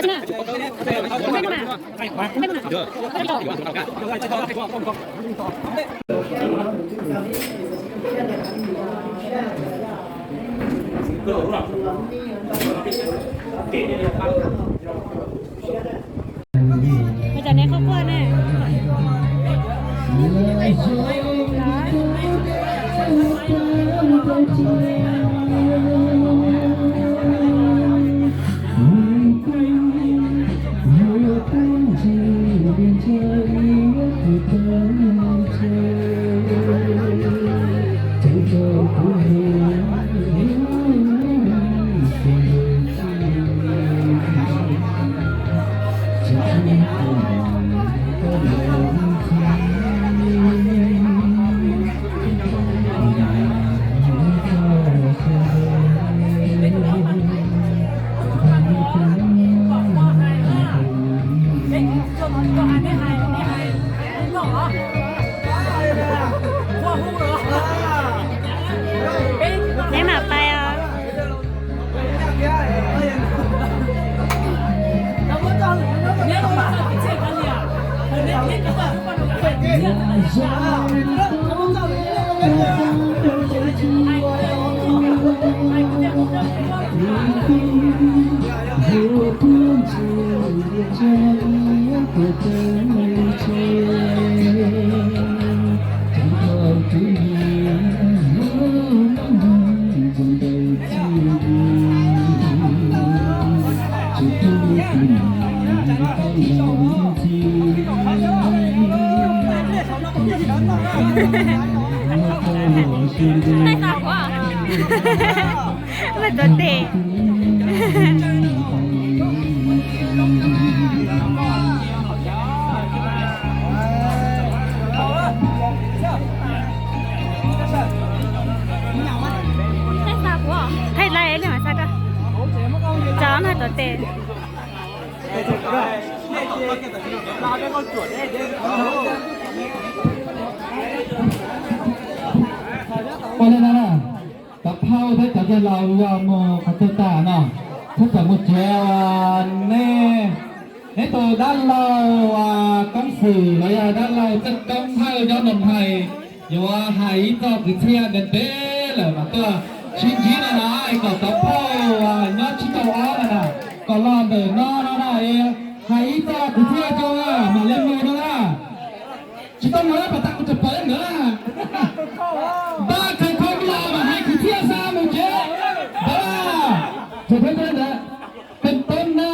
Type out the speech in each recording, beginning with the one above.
Ua cas neb quaj quaj ne? Neb mam pais os. Mej tuav tes. Thaij laiv li mas xa koj. Cov no tuav tes. Ua li no na, cov phauj thiab cov yawg laus yog mus qhov twg tag no, thov txawm mus tsev. Nej, neb tus dab laug Koob Xwm los yog dab laug Txawj Koob Hawj nyob Noo Hais yuav hais ib txoj kwv txhiaj ntev ntev lawm mas tuaj sib ntsib no na, es kom cov phauj nyob tsib caug ob no na, kom los ntawm no no na, hais ib txoj kwv txhiaj rau mam li mus no na. Tsis tau mus lawm, pas tas kuv tseem pom ntawd na. Npaj khaws khau los mas hais kwv txhiaj xa mus tsev ntawd. Tseem peb ntawd, peb peb na,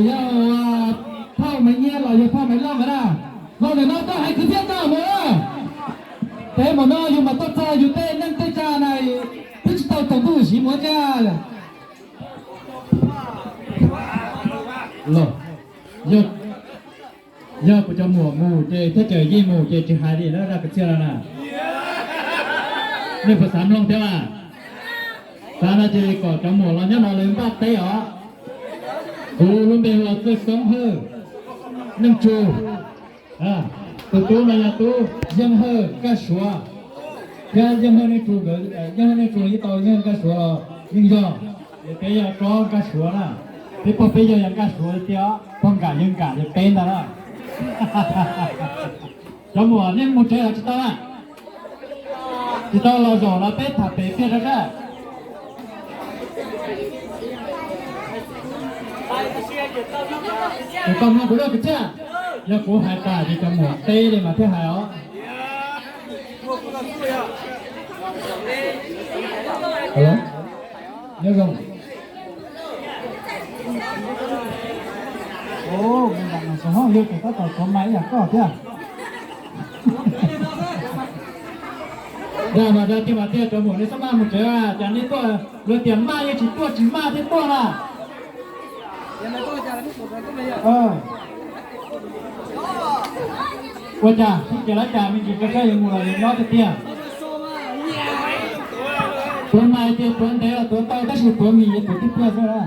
yog phauj Maiv Nyiaj los yog phauj Maiv Looj ntawd na. Los ntawm no tuaj hais kwv txhiaj tso mus na. Peb mus no yus mas tuaj txog yus tej neej tej tsa na, twb tsis tau tsaus ntuj siv mus thiab. Los, yog, yog kuv cov muam mus ces thiab Cawm Yij mus ces tsis hais li na, zaj kwv txhiaj no na. Nej puas xav mloog thiab mas? Xav no ces kom cov muam los nyob no lawv npaj teb os. Kuv lub npe hu ua Txawj Koob Hawj, Neej Tsu. Tus tub no yog tub Yeej Hawj Nkaj Suav, thiab Yeej Hawj Neej Tsu nkawd, Yeej Hawj Neej Tsu ib tau Yeej Hawj Nkaj Suav los yeej yog. Ces peb yog tsob Nkaj Suav na, peb pog peb yawg yog Nkaj Suav tiag, pog Nkam yawg Nkam ces peb ntag na. Cov muam nej mus tsev los tsis tau na? Tsis tau los zaum no peb tham pem kiag rau sab. Ces koj mloog kuv zaj kwv txhiaj, yog kuv hais tas ces cov muam teb li mas thiaj hais os. Nyob zoo. Yog ces tab tom tuav mais ib yam koj thiab. Dag mas dag tiag mas tiag, cov muam nej txhob maj mus tsev, cas nej tuaj luag tias maj yeej tsis tuaj, tsis maj thiaj tuaj na. Ua cas sib ces lawv cas me ntsis koj saib yuav mus los yuav nyob tiag tiag. Tuav mais ces tuav ntev los tuav tau, tab sis tuav mis yuav tuav tib pliag xwb na.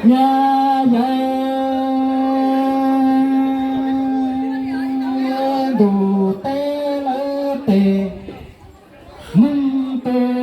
Nyab yawm ntuj teb lawv tes, Hmoob tus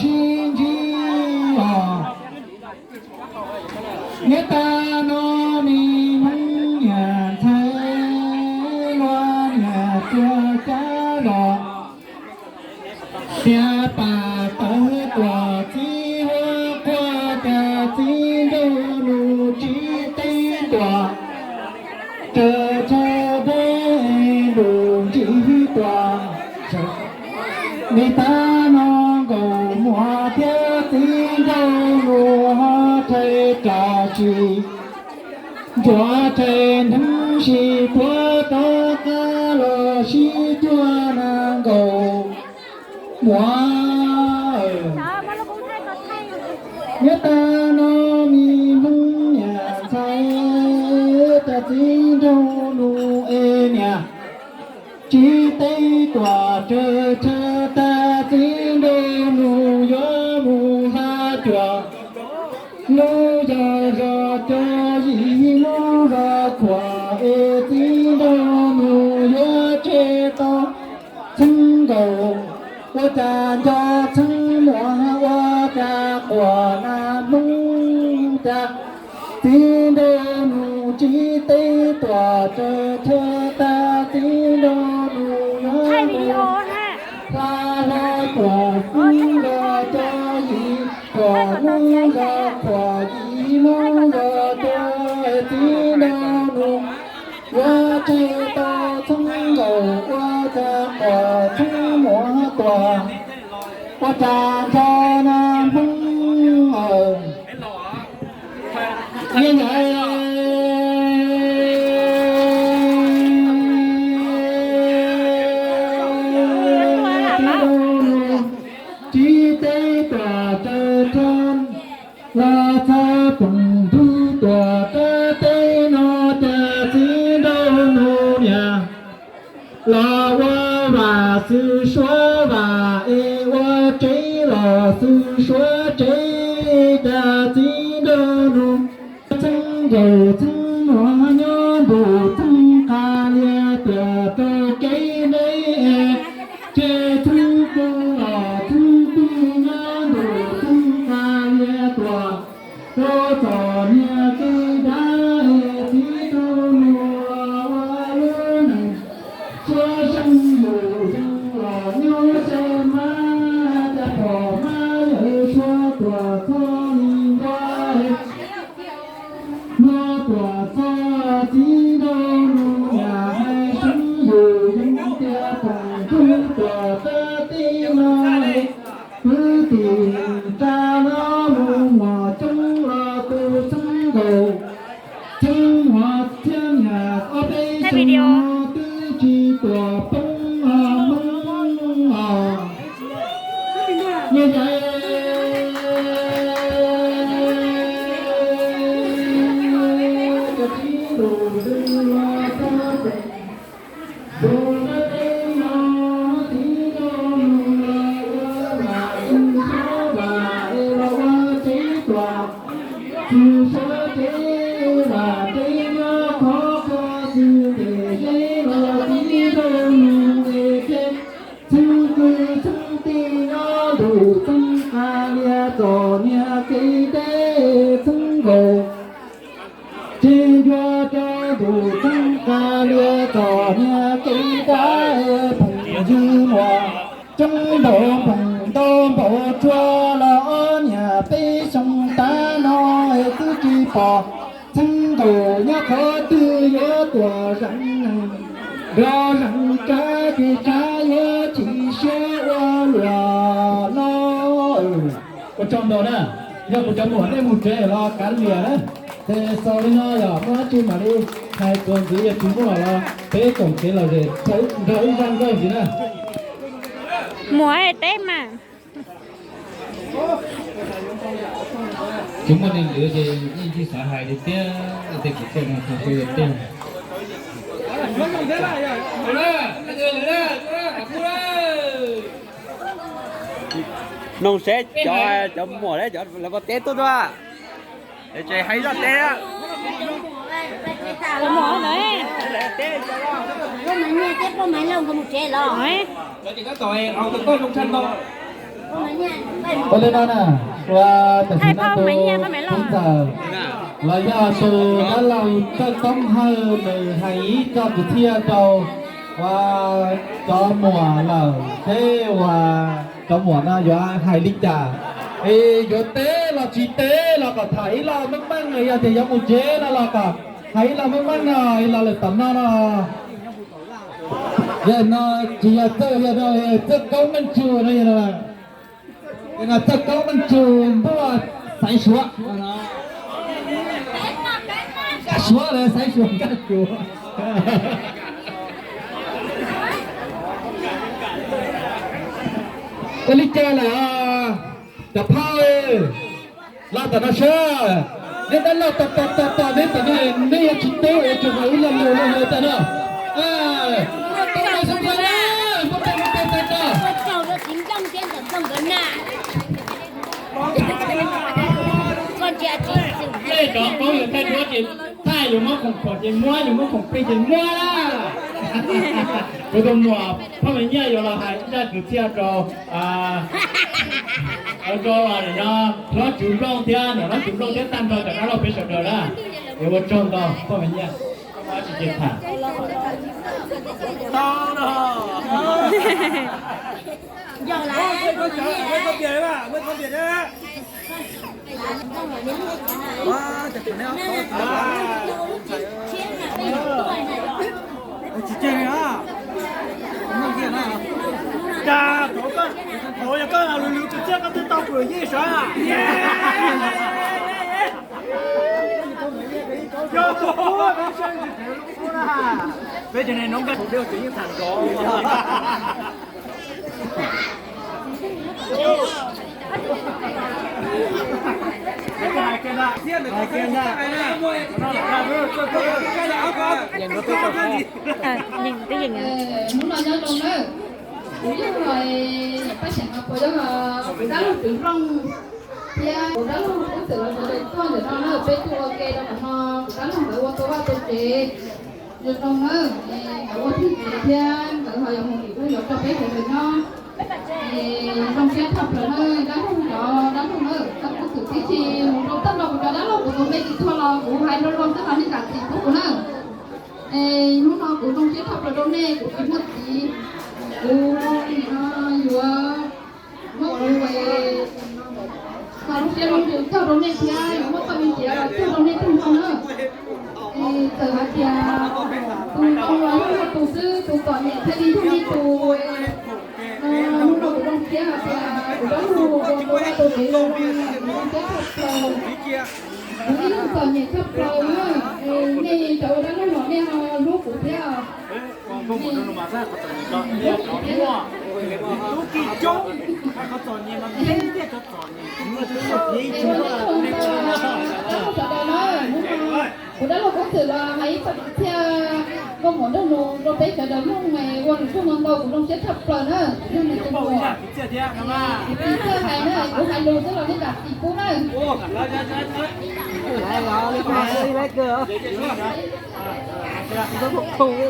sib ntsib os. Nyob tag no me Hmoob niam ntxhais luag niam tuag cab los, tias pam tawv tuam txiv huab qhuav cas txiv nraug nus tsis teeb tuam, raws tshaw deb lus ntsib tuam. Li tag no nkaus muam thiab txiv nraug nus ho rhais ram sim, ntsuav rhais ntheeb sim tuav rov qab los sib cuag na nkaus muam. Nyob tag no me Hmoob niam ntxhais, cas txiv nraug nus es niam tsis teeb tuam, raws tshaw tag txiv nraug nus yuav mus hla cuam. Lub zos zos cov yim lub zos khuam es txiv nraug nus yuav tseg tau txheeb nkaus. Ua cas nco txheeb muam ua cas quam na Hmoob cas txiv nraug nus tsis teeb tuam, raws tshaw tag txiv nraug nus yuav mus hla hla cuam xwb los cov yim khuam lub zos khuam yim lub zos cov txiv nraug nus yuav tseg tau txheeb nkaus ua cas quam txheeb muam tuam. Ua cas nco na Hmoob aw. Nyob nyob tsis teeb tuam raws thab los txog poom ntug tuam tab teb no cas txiv nraug nus niam los ua vam xwb suav vam es ua tsev los xwb suav tsev cas txiv nraug nus txheeb nkaus txheeb muam nyob ntuj txheeb qas lias tuam rau kev deb es tseg txheeb twg los txheeb twg nyob ntuj txheeb qas lias tuam rau txom nyem kev dab es txiv nraug nus los ua lub neej suav seej yus yeej los nyob xwb mas cas pom mas yawg suav tuam txog li ntua no tuam txog txiv nraug nus niam hais seeb yus yeej tias poom ntug tuam tab teb no kwv tij neej tsa los mus muag coob los tus txheeb nkaus txheeb muam thiab niam ob peb xyoo no twb tsis tuam poob los Hmoob os. Nyob yais cov txiv nraug nus los txog tus tab teb no txiv nraug nus los ua vam xwb suav vam es los ua tsev tuam xwb suav tsev vam tsev nyob khov kho xwb ces zeb los txiv nraug nus es tseg txheeb kwv txheeb tij nyob ntuj txheeb qas lias txom nyem kev deb txheeb nkaus tseg ncua rau ntuj txheeb qas lias txom nyem kev dab es phoom ywg muam coob npaum phoom ntau npaum tsuag los ob niam peb xyoo tag no es twb tsis pom txheeb nkaus nyob qhov twg yuav tuam zeem neeg nrog zeem tsav ces tsav yuav chim siab ua luam no. Ua tsaug ntau na, yog kuv cov muam nej mus tsev los kav liam na. Ces xaus li no yog muaj dab tsi mam li hais txuas ntxiv, yog tsis muaj los peb koom kev lom zem nrog wb zaj nkauj ntxiv na. Muam teb mas. Tsis muaj neeg lwm ces yeej tsis xav hais li thiab, tej kwv tij no txog kuv tiag. Noog seb cov, cov muam, lawv puas teb tuaj dua. Ces hais zoj teb. Ua li no na, ua tam sim no tus txiv ntxawm los yog tus dab laug Txawj Koob Hawj nws hais ib txoj kwv txhiaj rau ua cov muam lawm seb ua cov muam no yuav hais li cas, es yuav teb los tsis teb los kom tham ib lo meej meej, yog tias yuav mus tsev no los kom hais ib lo meej meej no, ib lo lawm tom no no. Yog no tsis yog Txawj, yog no Txawj Koob Meej Tsu no, yog no Txawj Koob Meej Tsu ntuj xaiv suav, nkaj suav los xaiv suav nkaj suav. Ua li cas lawm cov phauj, los tom no saib. Neb dab laug tos tos tos tos neb tom no, neb yuav tsis tub es tsuas hais ib lo lus los lus tas no. Muaj tes muaj tes tas tas. Tej cov Hmoob yuav thaij duab ces thaij, yuav muab khoom khuam ces muab, yuas muab khoom plig ces muab. Kuv tus muam Phoj Me Nyiaj yuav los hais ib zaj kwv txhiaj rau, rau no hlob Tswv Nplooj thiab, niam hlob Tswv Nplooj thiab tag nrho cov dab laug peb sawv daws na. Es ua tsaug ntau Phoj Me Nyiaj, tsis ces tham. Tsis tseg li na. Cas thaum koj, thaum yog koj lus lus kwv txhiaj koj twb tau kuv yeej sav. Yog, peb cov neeg noob nqaij hauv dej ces yeej tham nrov. Hnub no nyob zoo nawb, kuv yog Paj Xeem no, kuv yog kuv dab laug Tswv Nplooj thiab kuv dab laug Kub Xwm los sawv daws tuaj ntawm no na, peb tuaj ua ke rau qhov no kuv dab laug nkawd ua tau vaj tau tsev zoo zoo na, nkawd ua thwj tsev thiab nkawd ho yuav mus dim lub zos rau peb sawv daws nyob. Es zoo siab tshaj plaws na dab laug, cov dab laug na, koj Kub Xwm tib si mus rau tag nrho kuv cov dab laug, kuv tus me tsis txhua los kuv hais zoo zoo xwb los nej zam txim pub kuv na. Es hnub no kuv zoo siab tshaj plaws rau nej, kuv tsis muaj txiv, kuv nim no yuav muab kuv es txhua lub siab lub ntsws cog rau nej thiab yuav muab txoj me ntiav los cog rau nej tag nrho na. Es txawm hais tias tus zoo los yog tus xwb, tus txom nyem thiaj li yog nej tus. Hnub no kuv zoo siab hais tias kuv dab laug ua tau vaj tau tsev zoo, kuv zoo siab tshaj plaws. Kuv ib leeg txom nyem tshaj plaws na, es nej cov ua dab laug los nej ho hlub kuv thiab. Hlub kuv thiab. Es ua tsaug ntau dab laug sawv daws na, hnub no kuv dab laug Kub Xwm los hais ib txoj kwv txhiaj nkauj muam nraug nus rau peb sawv daws mloog, ua nws tsaug ntau ntau, kuv zoo siab tshaj plaws na, yog nws tus muam. Kuv tsis txawj hais na, kuv hais lus xwb los nej zam txim pub na.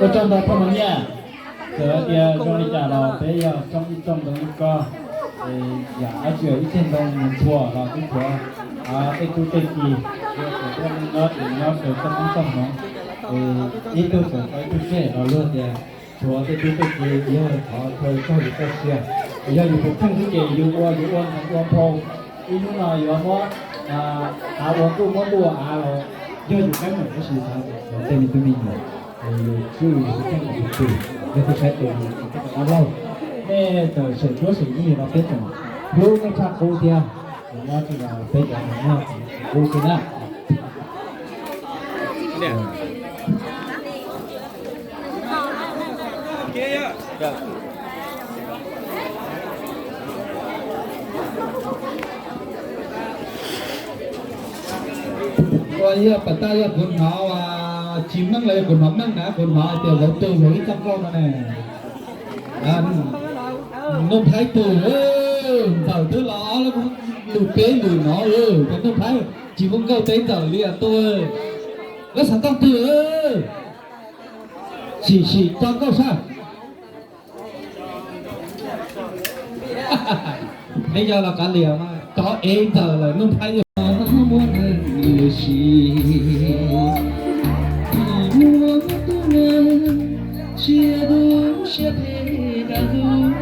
Ua tsaug ntau Phoj Me Nyiaj. Txawm hais tias zoo li cas los peb yog tsoom ib tsoom ntoo li koj, es yam dab tsi ib teg ntoo mus ntxhua los twb tshuav tej tub tej ki, yog txawm tuaj nyob ces nyob raws txoj koob txoj hmoov, es ib tug txawm tau ib tug tseg los luag tias tshuav tej tub tej ki yog thov chaw txog yus txoj sia. Yog yus tus kheej xwb ces yus ua yus ua ntxhov ua nphau, ib hnub no yuav muab av ua ntuj muab ntuj ua av los yog yus qeeb meem, tab sis xav tias tej me tub me nyuam, yus tswj yus tus kheej ua tus twg, yog tus saib tus yus tsis tau dab laug. Nej txawm seem duab seem yig los peb tseem hlub nej tshaj qub thiab. Nyob tsis los peb cov hluas nkauj qub xwb na. Ua yog pas taj yog kuv hnov tsis meej los yog kuv hnov meej na, kuv hnov hais tias vauv tug vauv ib txoj nkauj no ne. Nuj Nplhaib tug, ntxawm twb los ob lub lwm peb lwm no, cov Nuj Nplhaib tsis muaj nkauj teb ntxawm li tuaj. Lawv xav tau twg, sim sim tso nkauj sab. Peb yog los kav liam mas kov ev ntawm lawm Nuj Nplhaib yog muab neeg lwm sim, muab tub neeg siab dub siab phem dag lub.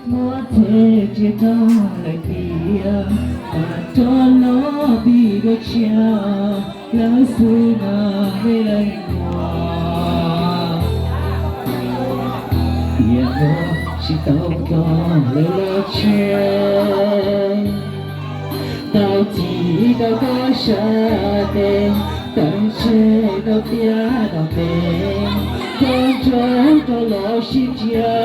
Muab txhej cia rau lawm tiag, mas rov los vim dua tshiab lawv xwb na, me leej muam. Tiam no tsis tau txog lawv lub tsheb, tau txim rau koj sab tes, tawm tseg rau tiaj rau tes, koj nrog rau los sib cia.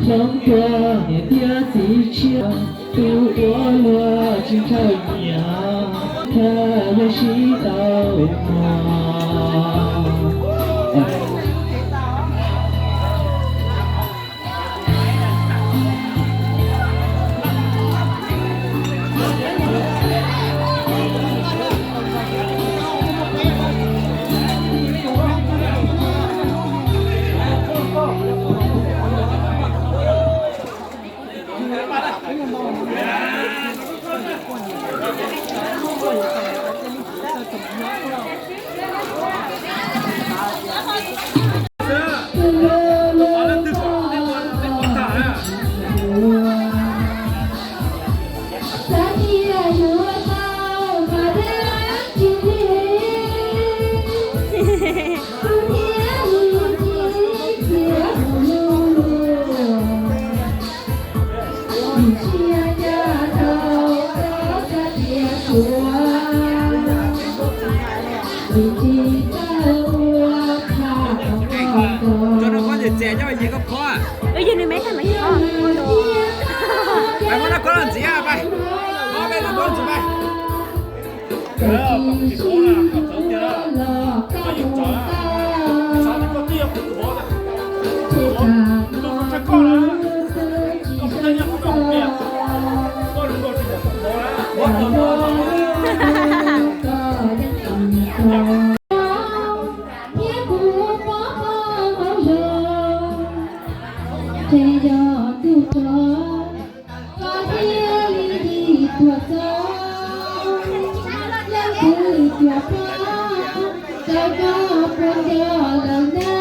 Hloov tuaj niam thiab txiv tshiab, tus uas luag tsis ntshaw nyiam, thawj yog sib tau muag. Cov no koj txiav coj yig koj phob. Yog nws me tag mas yog. Pais muab noj koj los ntxiv pais. Ob peb noj koj ntxiv pais. Thiab kuv pom pom hauv zos, ces yog tus rog, koj thiaj li dim tuag txog. Leej twg tuag pog, tau koj puas nco lawm ntag.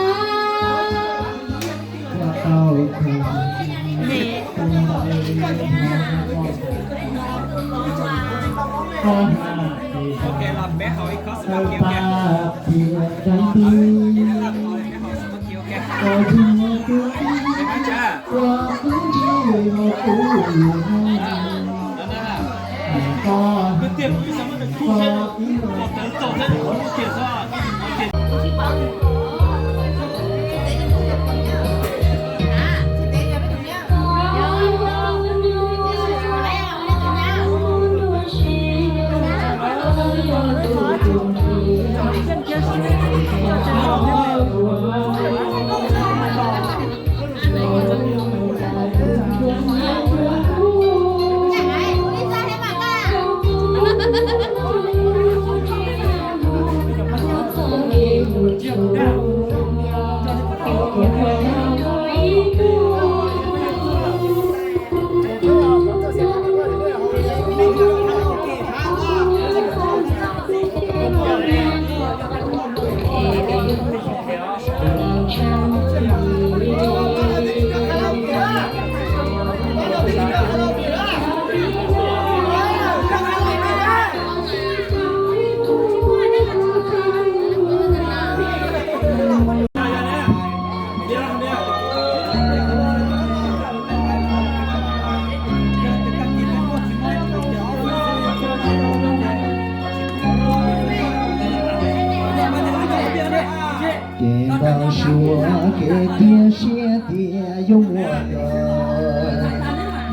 Kev npau suav kev cia siab tias yuav muaj los,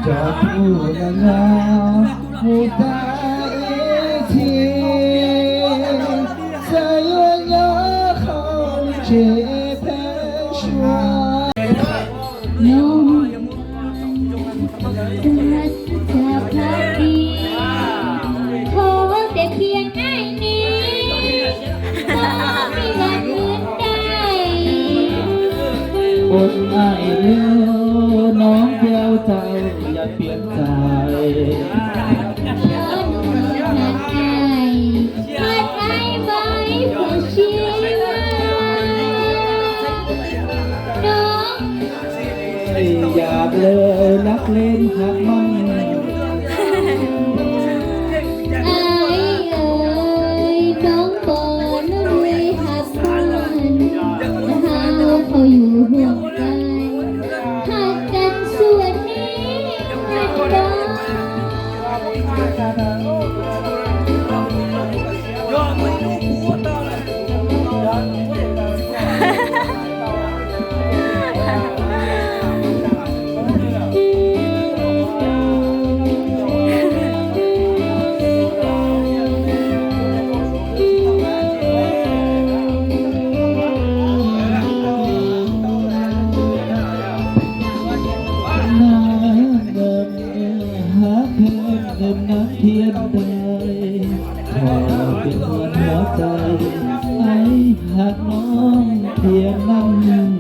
nrog tus neeg no mus tag ib txhis, txawm yuav nyob qhov tsev pheeb suab. Ai liu, nov npiau txaus yam piav txais. Nov nws hais ai, hais ai vais phuv siab. Nov yam lawv lab leb hab maj. Ai ơi, nov pom nws li has paj, has qhov yus huam kais, has kas xuas neb has rov. Hab phem nws nab thiab ntais, thov peb ua nuav tais, ai has nov thiab nab.